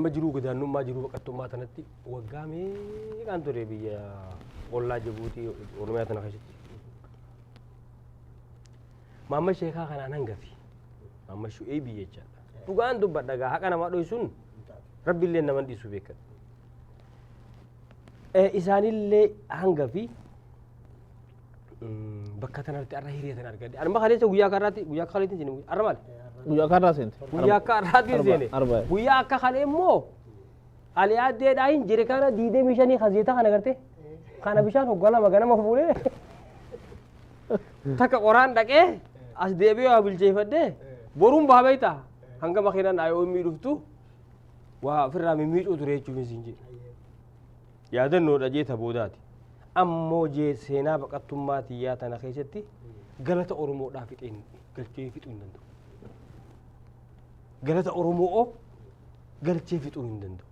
Amma jiruu godaannummaa, jiruu baqattummaa tanatti waggaa meeqaan ture biyya ollaa Jibuutii, Oromiyaa tana keessatti. Maamma Sheekaa kanaan hangafi. Maamma Shu'eebii jechaadha. Dhugaan dubbadha gaa, haqa namaa dhoysuun Rabbiillee naman dhiisu beekan. Isaanillee hangafi bakka tanatti arra hiriya tan argadhe. Anuma kaleessa guyyaa akka har'aatti, guyyaa akka kaleetti seene, arra maali? Guyyaa akka har'aa seente. Guyyaa akka har'aatti seene. Arba. Guyyaa akka kalee immoo ali addeedhaa hin jire kana 25 kazeeta kana garte. Kana bishaan hoggaa lama ganama fuudhee takka qoraan dhaqee as deebi'ee waa bilcheeffadhee boruun baha beektaa, hanga makiinaan IOM dhuftu waa ofirraa mimmiicuu ture jechuun siin jedhe. Yaadannoodha jeeta boodaati. Ammoo jee seenaa baqattummaa tiyyaa tana keessatti galata Oromoodhaa fixeen galchee fixuu hin danda'u. Galata Oromoo galchee fixuu hin danda'u.